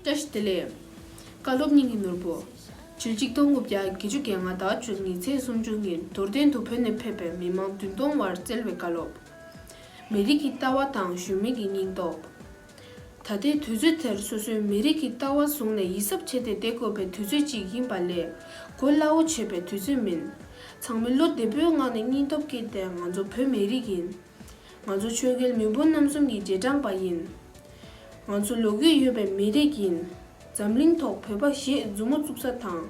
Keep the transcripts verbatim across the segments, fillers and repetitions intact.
བཀྲ་ཤིས་བདེ་ལེགས། བཀའ་སློབ་སྙིང་གི་ནོར་བུ། ཕྱི་ལོ་ཆིག་སྟོང་དགུ་བརྒྱ་བརྒྱད་ཅུ་གྱ་ལྔ་ཟླ་བཅུ་གཉིས་ཚེས་སུམ་ཅུ་ཉིན་རྡོར་གདན་དུ་བོད་ནས་ཕེབས་པའི་མི་མང་བདུན་སྟོང་བར་བསྩལ་བའི་བཀའ་སློབ། མི་རིགས་ཀྱི་ལྟ་བ་དང་གཞོན་མི་གི་སྙིང་སྟོབས། ད་ལྟའི་དུས་ཚོད་དེར་སོ་སོའི་མི་རིགས་ཀྱི་ལྟ་བ་བཟུང་ནས་ཡིད་གཟབ་བྱས་ཏེ་བསྡད་དགོས་པའི་དུས་ཚོད་ཅིག་ཡིན་པ་ལས། གོ་སླ་བོ་བྱེད་པའི་དུས་ཚོད་མིན། ཚང་མས་བློ་བདེ་པོའི་ངང་ནས་སྙིང་སྟོབས་བསྐྱེད་དེ་ང་ཚོ་བོད་མི་རིགས་ཡིན། ང་ཚོ་ཆོས་རྒྱལ་མེས་པོ་རྣམ་གསུམ་གྱི་རྗེས་འབྲང་པ་ཡིན། ང་ཚོ་ལོ་རྒྱུས་ཡོད་པའི་མི་རིགས་ཡིན། འཛམ་གླིང་ཐོག་བོད་པ་ཞེས་མཛུབ་མོ་བཙུགས་ས་དང་།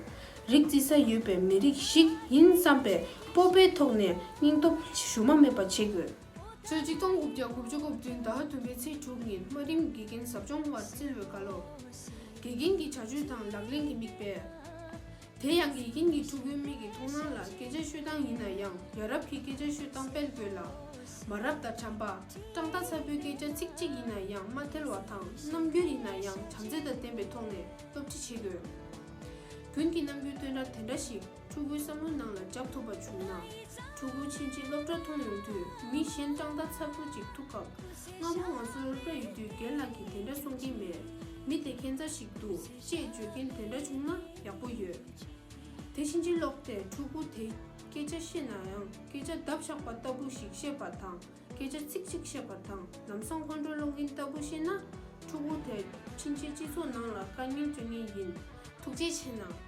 རིགས་བརྩི་ས་ཡོད་པའི་མི་རིགས་ཤིག་ཡིན་བསམ་པའི་སྤོབས་པའི་ཐོག་ནས་སྙིང་སྟོབས་ཞུམ་པ་མེད་པ་བྱེད་དགོས། ཕྱི་ལོ་ཆིག་སྟོང་དགུ་བརྒྱ་དགུ་བཅུ་གོ་བདུན་ཟླ་བ་བདུན་པའི་ཚེས་དྲུག་ཉིན་དམའ་རིམ་དགེ་རྒན་ཟབ་སྦྱོང་བར་བསྩལ་བའི་བཀའ་སློབ། དགེ་རྒན་གྱི་བྱ་སྤྱོད་དང་ལག་ལེན་གྱི་མིག་དཔེ། དེ་ཡང་དགེ་རྒན་གྱི་ཕྲུ་གུའི་མིག་གི་མཐོང་སྣང་ལ་སྐད་ཆ་ཤོད་སྟངས་ཡིན་ན་ཡང་ཡ་རབས་ཀྱི་སྐད་ཆ་ཤོད་སྟངས་སྤེལ་དགོས་ལ། མ་རབས་དང་དྲན་པ། དྲང་ཐག་ཚ་པོའི་སྐད་ཆ་ཚིག་གཅིག་ཡིན་ན་ཡང་མ་ཐལ་བ་དང་རྣམ་འགྱུར་ཡིན་ན་ཡང་བྱམས་བརྩེ་དང་ལྡན་པའི་ཐོག་ནས་སློབ་ཁྲིད་བྱེད་དགོས། དགུན་གྱི་རྣམ་འགྱུར་སྟོན་ར་དེ་འདྲ་ཞིག་ཕྲུ་གུའི་བསམ་བློའི་ནང་ལ་འཇགས་ཐུབ་པ་བྱུང་ན། ཕྲུ་གུ་ཕྱིན་ཆད་སློབ་གྲྭ་མཐོང་ཡོང་དུས་མི་གཞན་དྲང་ཐག་ཚ་པོ་ཅིག་ཐུག་སྐབས། སྔ་མོ་ང་ཚོ་སློབ་གྲྭ་ཡོད་དུས་རྒན་ལགས་ཀྱིས་དེ་འདྲ་གསུང་གིན་མེད། མི་དེ་ཁྱད་མཚར་ཞིག་འདུག་ཅེས་བརྗོད་མཁན་དེ་འདྲ་བྱུང་ན་ཡག་པོ་ཡོད། དེ་ཕྱིན་ཆད་ལོག་སྟེ་ཕྲུ་གུ་དེ་སྐད་ཆ་བཤད་ན་ཡང་སྐད་ཆ་བརྡབ་བཞག་པ་ལྟ་བུ་ཞིག་བཤད་པ་དང་སྐད་ཆ་ཚིག་གཅིག་བཤད་པ་དང་ལམ་སང་ཁོང་ཁྲོ་སློང་མཁན་ལྟ་བུ་བཤད་ན། ཕྲུ་གུ་དེ་ཕྱིན་ཆད་སྤྱི་ཚོགས་ནང་ལ་དཀའ་ངལ་སྤྱོད་ངེས་ཡིན། ཐུགས་རྗེ་ཆེ་གནང་།